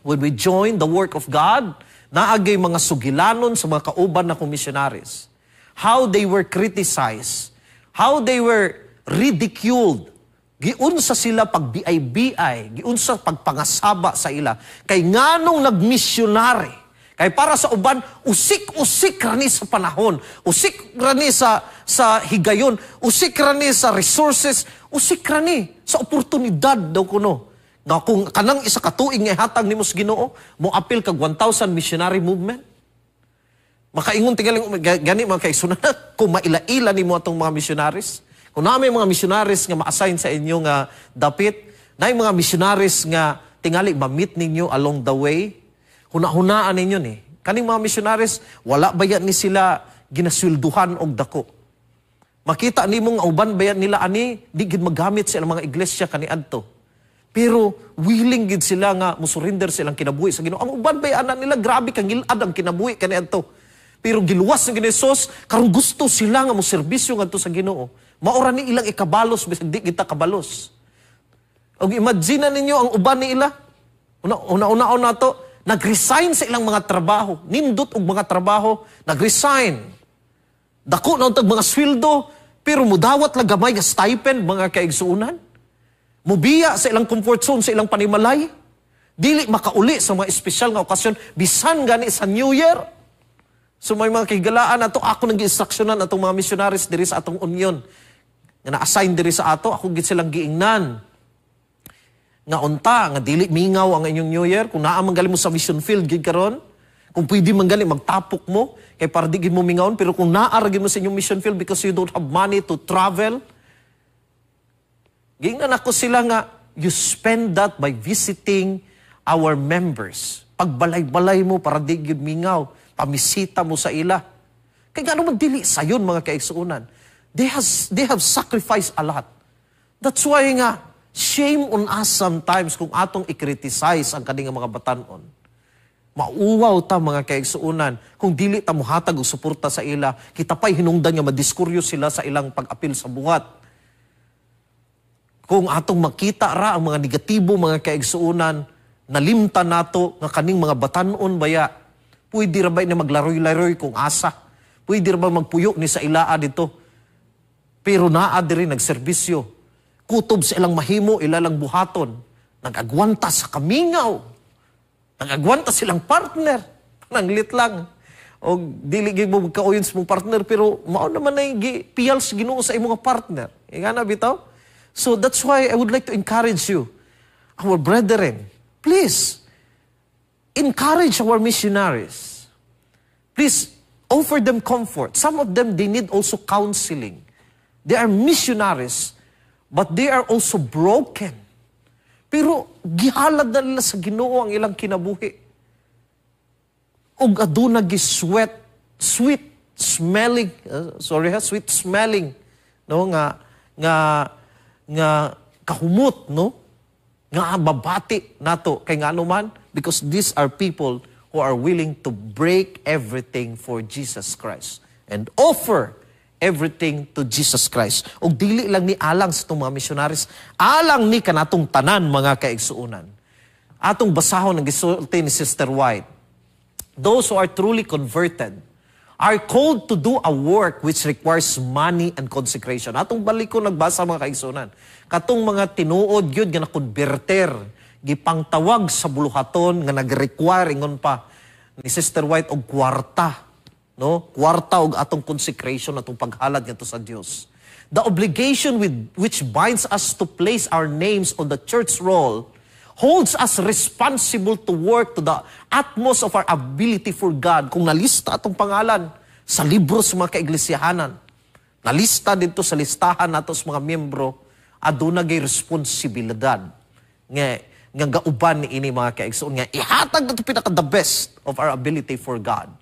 When we join the work of God, naagay mga sugilanon sa mga kauban na missionaries. How they were criticized, how they were ridiculed. Giunsa sila pag-BI-BI, giunsa pagpangasaba sa ila. Kay nganong nagmisyonary? Kay para sa uban, usik-usik rani sa panahon, usik rani sa higayon, usik rani sa resources, usik rani sa oportunidad daw kuno. Nga kung kanang isa ka tuig nga ihatag nimo sa Ginoo, mo apil kag 1,000 missionary movement. Makaingon tingaling gani, mga kaigsuonan, kung maila-ila nimo atong mga missionaries. Kung naa may mga missionaries nga ma-assign sa inyo nga dapit, na mga missionaries nga tingali ma-meet ninyo along the way, huna-hunaan ninyo ni. Kaning mga missionaries, wala ba ni sila ginaswelduhan og dako? Makita nimo nga uban ba nila ani, di gid magamit sa ilang mga iglesia kaniadto. Pero willing gid sila nga musurrender silang kinabuhi sa Ginoo. Ang uban ba ana nila, grabe kang ngilad ang kinabuhi kaniadto. Pero giluwas ng Ginoo Jesus, karon gusto sila nga moserbisyo ngadto sa Ginoo. Maora ni ilang ikabalos bisag di kita kabalos. Og imagine ninyo ang uban ni ila. Una una una nato, nag-resign sa ilang mga trabaho, nindot og mga trabaho, nag-resign. Dako na untag mga sweldo, pero mudawat lang gamay nga stipend, mga kaigsuonan. Mubiya sa ilang comfort zone, sa ilang panimalay. Dili makauli sa mga espesyal nga okasyon, bisan gani sa New Year. So may mga kahigalaan ato, ako nang gi-instructionan atong mga missionaries diri sa atong union nga na-assign diri sa ato, ako gid silang giingnan nga unta nga dili mingaw ang inyong New Year. Kung naa man gali mo sa mission field gid karon, kung pwede man gali magtapok mo kay para di gid mo mingawon, pero kung naa ra gid mo sa inyong mission field because you don't have money to travel, giingnan ako sila nga you spend that by visiting our members. Pagbalay-balay mo para di gid mingaw, pamisita mo sa ila. Kay ngano man dili sayon, mga kaigsuonan? They have sacrificed a lot. That's why nga shame on us sometimes kung atong i-criticize ang kaning mga batanon. Mauwaw ta, mga kaigsuonan, kung dili ta muhatag og suporta sa ila, kita pa'y hinungdan nga madiskuryo sila sa ilang pag-apil sa buhat. Kung atong makita ra ang mga negatibo, mga kaigsuonan, nalimtan nato nga kaning mga batanon baya, pwede ra ba ni maglaroy-laroy kung asa? Pwede ra ba magpuyo ni sa ilaa dito? Pero naa diri nagserbisyo. Kutob sa ilang mahimo, ilalang buhaton. Nag-agwanta sa kamingaw. Nag-agwanta silang partner. Nanglit lang. O dili gyud mo magkauyon sa mong partner, pero mao naman na piyal sa Ginoo sa imong partner. Ingana bitaw. So that's why I would like to encourage you, our brethren, please encourage our missionaries. Please offer them comfort. Some of them, they need also counseling. They are missionaries, but they are also broken. Pero gihalad na nila sa Ginoo ang ilang kinabuhi. Ug aduna gi-sweat, sweet smelling, sorry ha, sweet smelling, no, nga kahumot, no, nga babati nato kay ngano man, because these are people who are willing to break everything for Jesus Christ and offer everything to Jesus Christ. Ug dili lang ni alang sa itong mga missionaries, alang ni kanatong tanan, mga kaigsuonan. Atong basahon ang gisulti ni Sister White. Those who are truly converted are called to do a work which requires money and consecration. Atong balik ko nagbasa, mga kaigsuonan. Katong mga tinuod gyud nga na-converter, gipangtawag sa buluhaton nga nag-require, ingon pa ni Sister White, og kwarta, no? Kwarta og atong consecration, atong paghalad ngadto sa Dios. The obligation with which binds us to place our names on the church roll holds us responsible to work to the utmost of our ability for God. Kung nalista atong pangalan sa libro sa mga kaiglisyahanan, nalista dito sa listahan nato sa mga miyembro, aduna gay responsibilidad nga gauban ni ini, mga kaigsoon, nga ihatag nato pinaka the best of our ability for God.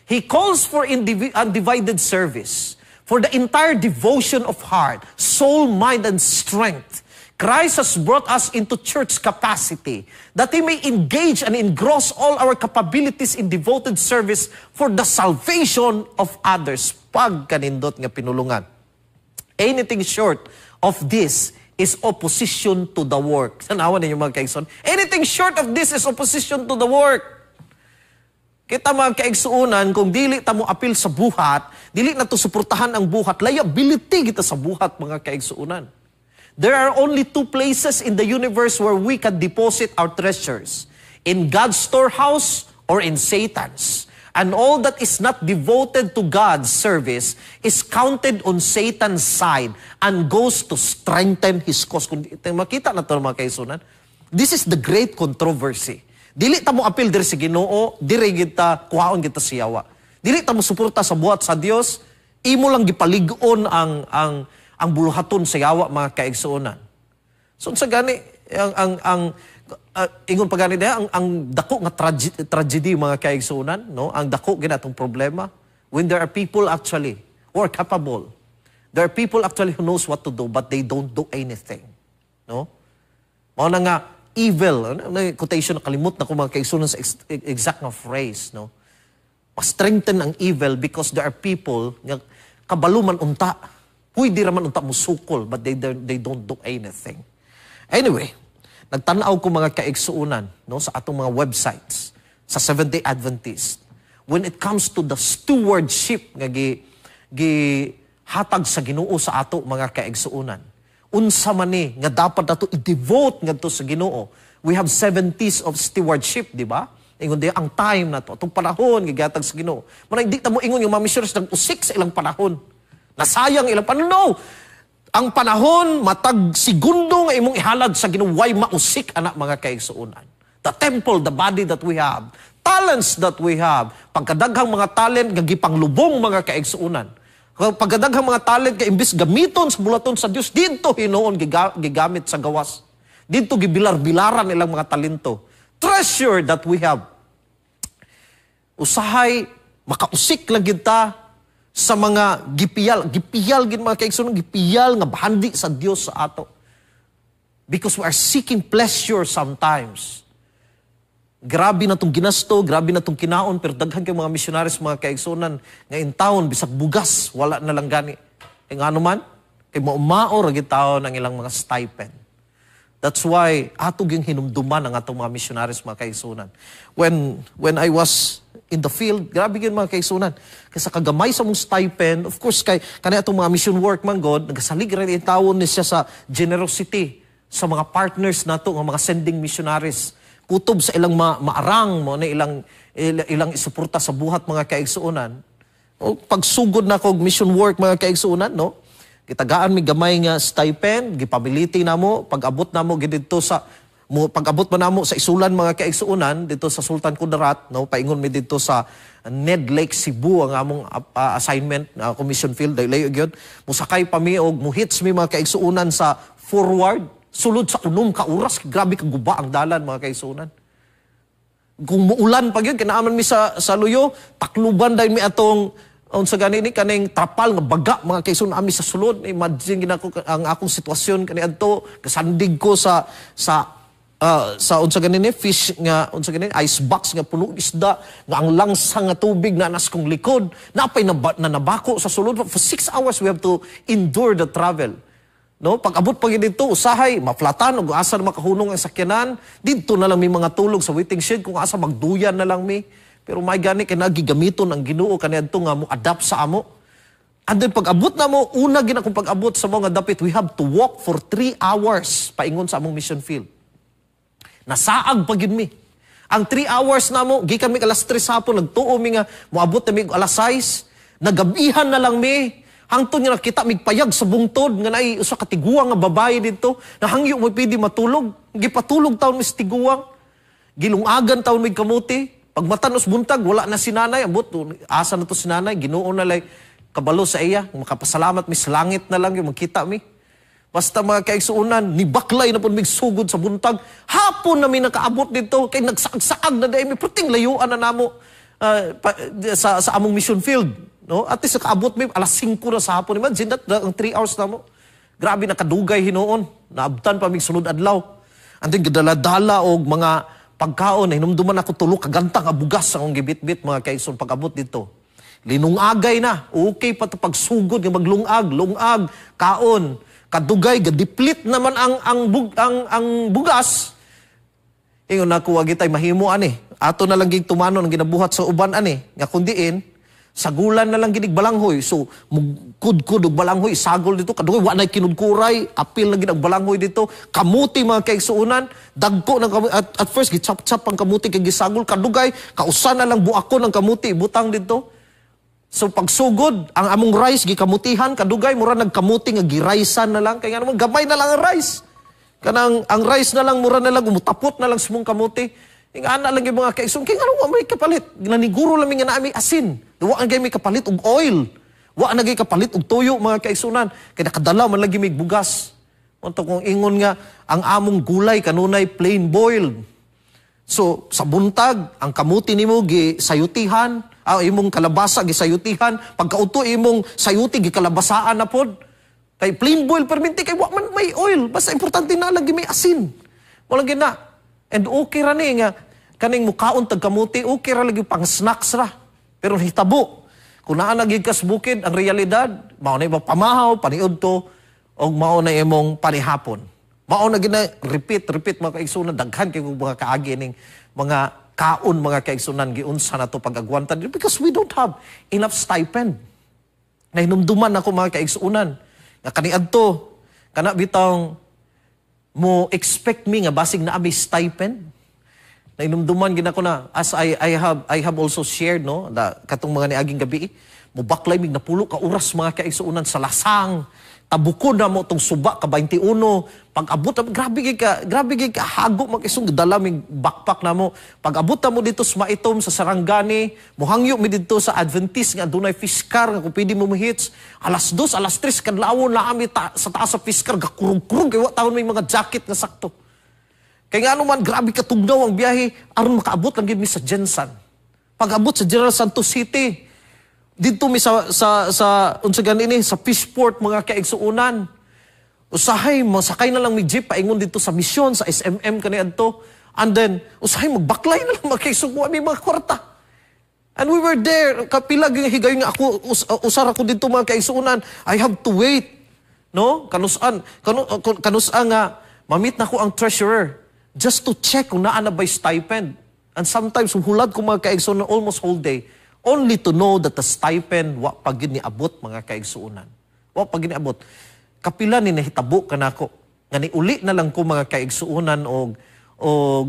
He calls for undivided service, for the entire devotion of heart, soul, mind, and strength. Christ has brought us into church capacity that He may engage and engross all our capabilities in devoted service for the salvation of others. Pagkanindot nga pinulungan. Anything short of this is opposition to the work. Tanawan ninyo, mga kaigsoon. Anything short of this is opposition to the work. Kita, mga kaigsuonan, kung dili ta mo apil sa buhat, dili na to suportahan ang buhat, liability kita sa buhat, mga kaigsuonan. There are only two places in the universe where we can deposit our treasures: in God's storehouse or in Satan's. And all that is not devoted to God's service is counted on Satan's side and goes to strengthen his cause. Kung makita na to, mga kaigsuonan, this is the great controversy. Dili ta mo apil diri sa Ginoo, diri kita kuhaon kita sa yawa. Dili ta mo suporta sa buhat sa Dios, imo lang gipalig-on ang buluhaton sa yawa, mga kaigsuonan. So sa gani ang ingon pa gani diha, ang dako nga tragedy, mga kaigsuonan, no, ang dako ginatong problema when there are people actually who are capable. There are people actually who knows what to do, but they don't do anything, no? Mao na nga evil, ano, quotation, kalimot na ko, mga kaigsuonan, sa exact nga phrase, no? Ma-strengthen ang evil because there are people nga kabalo man unta. Pwede ra man unta musukol, but they don't do anything. Anyway, nagtanaw ko, mga kaigsuonan, no, sa atong mga websites sa Seventh-day Adventist. When it comes to the stewardship nga gi hatag sa Ginoo sa ato, mga kaigsuonan. Unsa man ni nga dapat nato i-devote ngadto sa Ginoo. We have seven T's of stewardship, di ba? Ingon di ang time nato, atong panahon gigatag sa Ginoo. Muna hindi ta mo ingon yung mga missionaries nag-usik sa ilang panahon. Nasayang ilang panahon. No! Ang panahon, matag segundo nga imong ihalad sa Ginoo, way mausik ana, mga kaigsuonan. The temple, the body that we have, talents that we have, pagkadaghang mga talent nga gipanglubong, mga kaigsuonan. Pagkadaghang mga talent nga imbis gamiton sa buluhaton sa Dios, didto hinuon gigamit sa gawas. Didto gibilar-bilaran ilang mga talento. Treasure that we have. Usahay makausik lang gid ta sa mga gipiyal, gipiyal gid, mga kaigsuonan, gipiyal nga bahandi sa Dios sa ato. Because we are seeking pleasure sometimes. Grabe na tong ginasto, grabe na tong kinaon, pero daghan kay mga missionaries, mga kaigsuonan, nga in town, bisag bugas, wala na lang gani. Kay ngano man, kay maumao ra gid taon ang ilang mga stipend. That's why ato gyung hinumduman ang atong mga missionaries, mga kaigsuonan. When I was in the field, grabe gyud, mga kaigsuonan. Kay sa kagamay sa mong stipend, of course kay kani atong mga mission work man god, nagasalig ra ni tawon ni siya sa generosity sa mga partners nato nga mga sending missionaries. Kutob sa ilang maarang mo na ilang isuporta sa buhat, mga kaigsuonan. O pagsugod na kog mission work, mga kaigsuonan, no? Gitagaan mi gamay nga stipend, gipamiliti namo, pag-abot namo gid didto sa mo pag-abot man namo sa isulan, mga kaigsuonan, dito sa Sultan Kudarat, no, paingon mi didto sa Ned Lake, Cebu ang among assignment, commission field, dahil layo gyud. Musakay pa mi og muhits mi, mga kaigsuonan, sa forward sulod sa 6 ka oras. Grabe ka guba ang dalan, mga kaigsuonan, kung muulan pa gyud. Kinaaman mi sa Luyo, takluban dahil mi atong unsa gani ni kaning trapal nga baga, mga kaigsuonan, ami sa sulod. Imagine ginako ang akong sitwasyon kaniadto, kasandig ko sa unsa gani ni fish nga unsa gani ice box nga puno isda nga ang langsa nga tubig na nas kong likod napay na nabako sa sulod. For 6 hours we have to endure the travel, no? Pag abot pa gyud dito, usahay maflatan og asa na makahunong ang sakyanan. Didto na lang mi mga tulog sa waiting shed kung asa, magduyan na lang mi. Pero may gani kay nagigamiton ang Ginoo kaniadto nga mo adapt sa amo. And then pag abot na mo, una gina kung pag-abot sa mga dapit, we have to walk for 3 hours paingon sa among mission field. Nasaag pa gyud mi. Ang 3 hours na mo, gikan mi alas 3 hapon, nagtuo mi nga moabot na mi og alas 6, nagabihan na lang mi. Hangtod nga nakita mig payag sa bungtod nga naay usa ka tiguang nga babae didto, nahangyo mo pwede matulog. Gipatulog taon mi sa tiguang. Gilungagan taon mig kamuti. Pagmatanos buntag, wala na si nanay. Ambot, asa na to si nanay? Ginoo na lay kabalo sa iya. Makapasalamat mi sa langit na lang yung magkita mi. Basta, mga kaigsuunan, nibaklay na po mig sugod sa buntag. Hapon na mi nakaabot dito, kay nagsaag-saag na dahil mi perting layuan na namo sa among mission field. No? At least nakaabot mi alas 5 na sa hapon. Imagine that, ang 3 hours na mo. Grabe nakadugay hinuon. Naabtan pa mig sunod adlaw. And then gadala-dala og mga pagkaon. Hinumduman ako, tulo ka ganta nga bugas ang akong gibitbit, mga kaigsuon, pag-abot dito. Linungagay na. Okay pa to pagsugod nga maglungag, lungag, kaon. Kadugay gadeplete naman ang bugas. Ingon na ko, wagi tay mahimo ani. Ato na lang gig tumanon ang ginabuhat sa uban ani nga kundiin sagulan na lang ginig balanghoy. So mugkudkod og balanghoy, sagol dito, kadugay wa nay kinudkuray, apil na gid ang balanghoy dito. Kamuti, mga kaigsuonan, dagko ng kamuti. At first gichop-chop ang kamuti kay gisagol, kadugay kausa na lang buakon ang kamuti butang dito. So pagsugod, ang among rice gikamutihan, kadugay mura nagkamuti nga giraysan na lang kay nga naman gamay na lang ang rice. Kanang ang rice na lang mura na lang umutapot na lang sa mong kamuti. Ing ana lang yung mga kaigsoon kay ngano wa may kapalit. Naniguro lang mi nga naa mi asin. Wa ang may kapalit og oil. Wa na gyud kapalit og tuyo, mga kaigsunan. Kay nakadala man lagi mig bugas. Unto kung ingon nga ang among gulay kanunay plain boiled. So sa buntag ang kamuti nimo gi sayutihan, imong kalabasa gisayutihan, pagkauto imong sayuti gikalabasaan na pod. Kay plain boil perminti kay wa man may oil, basta importante na lang may asin. Wala gyud na. And okay ra ni nga kaning mukaon tag kamuti, okay ra lagi pang snacks ra. Pero hitabo kung naa na gyud kas bukid, ang realidad mao na imong pamahaw paniudto og mao na imong panihapon. Mao na gina repeat repeat, mga kaigsunan. Daghan kay mga kaagi ning mga kaon, mga kaigsunan, giunsa na to pag-agwanta because we don't have enough stipend. Nahinumduman ako, mga kaigsunan, nga kaniadto kana bitong mo expect me nga basig na may stipend. Nainumduman gid ako na as I have also shared, no, da katong mga niaging gabi, mubaklay mig 10 ka oras, mga kaigsuonan, sa lasang tabukod na mo tong suba ka 21. Pag abot, grabe gid ka hago mag isong dala mig backpack na mo. Pag abot na mo dito sa Maitom sa Sarangani, mohangyo mi dito sa Adventist nga adunay fish car nga kung pwede mo mohits. Alas 2, alas 3 kadlawon na ami sa taas sa fish car, gakurog-kurog kay wa taon may mga jacket nga sakto. Kay ngano man grabe katugnaw ang biyahe aron makaabot lang gid mi sa GenSan. Pag abot sa General Santos City, didto mi sa unsa gani ni sa Fishport, mga kaigsuonan. Usahay mosakay na lang mi jeep paingon didto sa misyon sa SMM kaniadto. And then usahay magbaklay na lang, mga kaigsuonan, mi mga kwarta. And we were there, kapila gyud higayon nga ako usar ako didto, mga kaigsuonan. I have to wait. No? Kanusan kanusan nga mamit na ko ang treasurer just to check kung naa na ba stipend. And sometimes hulad ko, mga kaigsuonan, almost whole day only to know that the stipend wa pa gyud niabot, mga kaigsuonan. Wa pa gyud niabot. Kapila ni nahitabo kanako nga niuli na lang ko, mga kaigsuonan, og og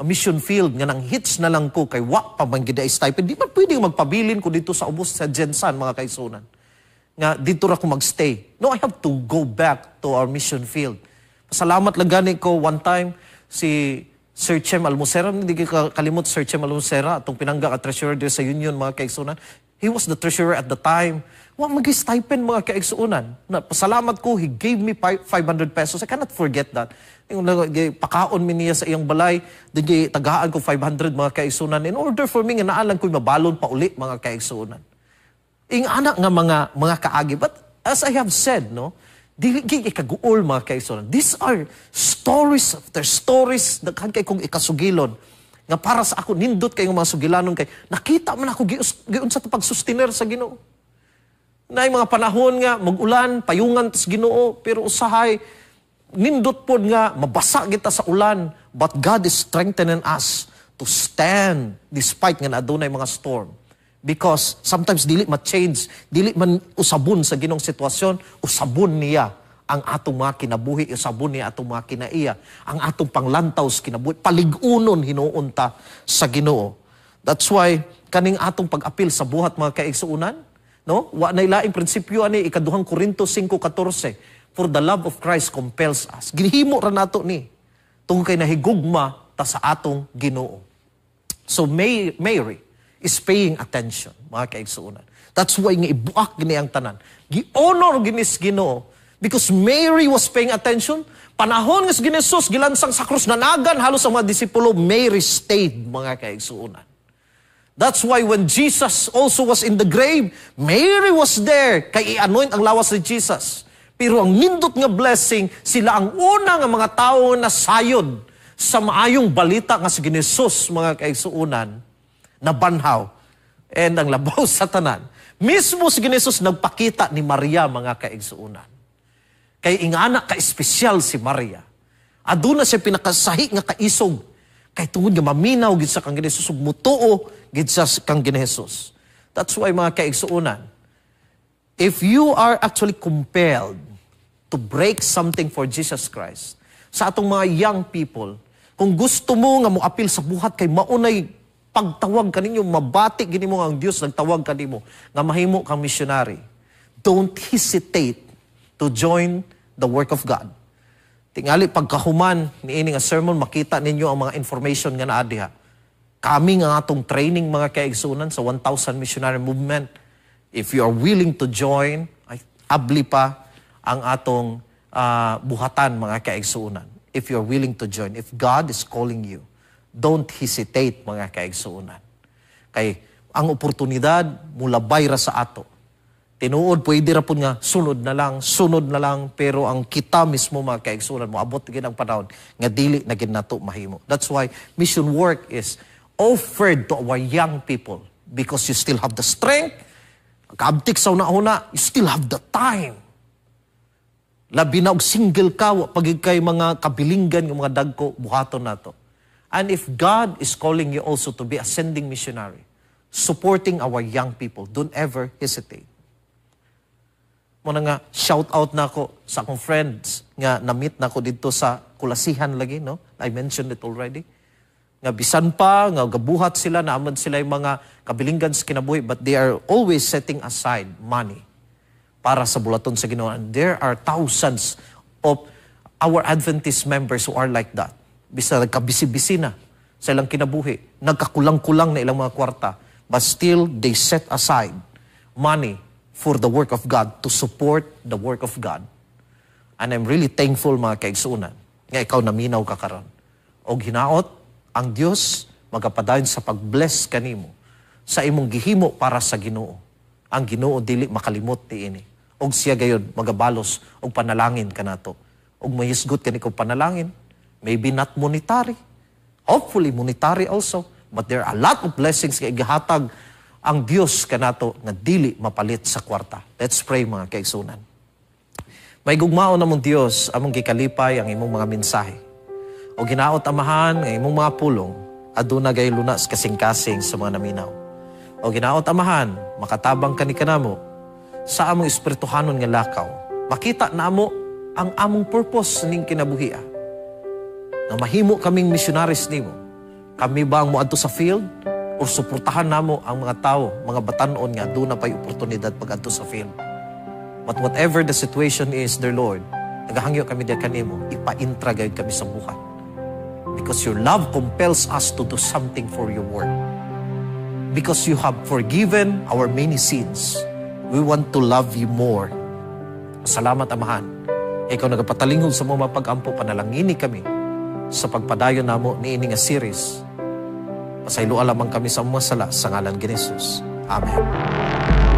mission field nga nang hits na lang ko kay wa pa man gid stipend. Di man pwede magpabilin ko dito sa ubos sa GenSan, mga kaigsuonan, nga dito ra ko magstay. No, I have to go back to our mission field. Salamat lang gani ko one time si Sir Chem Almocera, hindi ko kalimot Sir Chem Almocera, atong pinangga ka treasurer diri sa union, mga kaigsuonan. He was the treasurer at the time. Wa mag-stipend, mga kaigsuonan. Na, pasalamat ko, he gave me 500 pesos. I cannot forget that. Yung pakaon mi niya sa iyang balay, di tagaan ko 500, mga kaigsuonan, in order for me nga naa lang ko'y mabalon pa uli, mga kaigsuonan. Ing anak nga mga kaagi. But as I have said, no, dili gyud ikaguol, mga kaigsuonan. These are stories after stories, daghan kay kong ikasugilon. Nga para sa ako nindot kay mga sugilanon kay nakita man ako giunsa ta pagsustiner sa Ginoo. Naay mga panahon nga mag-ulan, payungan tas Ginoo, pero usahay nindot pod nga mabasa kita sa ulan, but God is strengthening us to stand despite nga adunay mga storm. Because sometimes dili ma-change, dili man usabon sa Ginoong sitwasyon, usabon niya ang atong mga kinabuhi, usabon niya atong mga kinaiya, ang atong panglantaw sa kinabuhi, palig-unon hinuon ta sa Ginoo. That's why kaning atong pag-apil sa buhat, mga kaigsuonan, no? Wa nay laing prinsipyo ani, Ikaduhang Korinto 5:14. For the love of Christ compels us. Ginhimo ra nato ni tungod kay nahigugma ta sa atong Ginoo. So Mary is paying attention, mga kaigsuonan. That's why nga ibuak gini ang tanan. Gi-honor gini sa Ginoo because Mary was paying attention. Panahon nga si Jesus gilansang sa krus, nanagan halos ang mga disipulo, Mary stayed, mga kaigsuonan. That's why when Jesus also was in the grave, Mary was there kay i-anoint ang lawas ni Jesus. Pero ang nindot nga blessing, sila ang una nga mga tao na sayod sa maayong balita nga si Jesus, mga kaigsuonan, nabanhaw. And ang labaw sa tanan, mismo si Jesus nagpakita ni Maria, mga kaigsuonan. Kay ingana ka espesyal si Maria. Aduna siya pinakasahi nga kaisog kay tungod nga maminaw gid sa kang Jesus ug mutuo gid sa kang Jesus. That's why, mga kaigsuonan, if you are actually compelled to break something for Jesus Christ, sa atong mga young people, kung gusto mo nga moapil sa buhat kay maunay pagtawag kaninyo, mabati gini mo ang Dios nagtawag kanimo nga mahimo kang missionary, don't hesitate to join the work of God. Tingali pagkahuman niini nga sermon, makita ninyo ang mga information nga naa diha. Kami nga atong training, mga kaigsuonan, sa 1,000 Missionary Movement. If you are willing to join, ay abli pa ang atong buhatan, mga kaigsuonan. If you are willing to join, if God is calling you, don't hesitate, mga kaigsuonan. Kay ang oportunidad mulabay ra sa ato. Tinuod, pwede ra pud nga sunod na lang, sunod na lang, pero ang kita mismo, mga kaigsuonan, moabot gid ang panahon nga dili na gid nato mahimo. That's why mission work is offered to our young people because you still have the strength, kaabtik sa una-una, you still have the time. Labi na og single ka, wa pa gyud kay mga kabilinggan nga mga dagko, buhaton nato. And if God is calling you also to be a sending missionary, supporting our young people, don't ever hesitate. Mao na nga, shout out na ako sa akong friends nga na-meet na ako dito sa Kulasihan lagi, no? I mentioned it already. Nga bisan pa, nga gabuhat sila, naamad sila yung mga kabilinggan sa kinabuhi, but they are always setting aside money para sa bulaton sa Ginoo. And there are thousands of our Adventist members who are like that. Bisa nagkabisi-bisi na sa ilang kinabuhi, nagkakulang-kulang na ilang mga kwarta, but still they set aside money for the work of God, to support the work of God. And I'm really thankful, mga kaigsuonan, nga ikaw naminaw ka karon. Og hinaot, ang Dios magapadayon sa pag-bless kanimo sa imong gihimo para sa Ginoo. Ang Ginoo dili makalimot niini. Og siya gayod magabalos og panalangin kanato. Og mahisgot kani og panalangin, maybe not monetary. Hopefully monetary also, but there are a lot of blessings nga igihatag ang Dios kanato nga dili mapalit sa kwarta. Let's pray, mga kaigsuonan. Mahigugmaon namong Dios, among gikalipay ang imong mga mensahe. O ginaot, Amahan, nga imong mga pulong aduna gay lunas kasing-kasing sa mga naminaw. O ginaot, Amahan, makatabang kani kanamo sa among espirituhanon nga lakaw. Makita namo ang among purpose ning kinabuhia. Nga mahimo kaming missionaries nimo. Kami ba ang moadto sa field or suportahan namo ang mga tao, mga batanon nga duna pa'y oportunidad pag-adto sa field? But whatever the situation is, dear Lord, nagahangyo kami diya kanimo, ipaintra gayud kami sa buhat. Because your love compels us to do something for your work. Because you have forgiven our many sins, we want to love you more. Salamat, Amahan. Ikaw nagapatalinghog sa mga pag-ampo, panalangini kami sa pagpadayon namo niini nga series. Pasayloa lamang kami sa mga sala sa ngalan ni Jesus. Amen.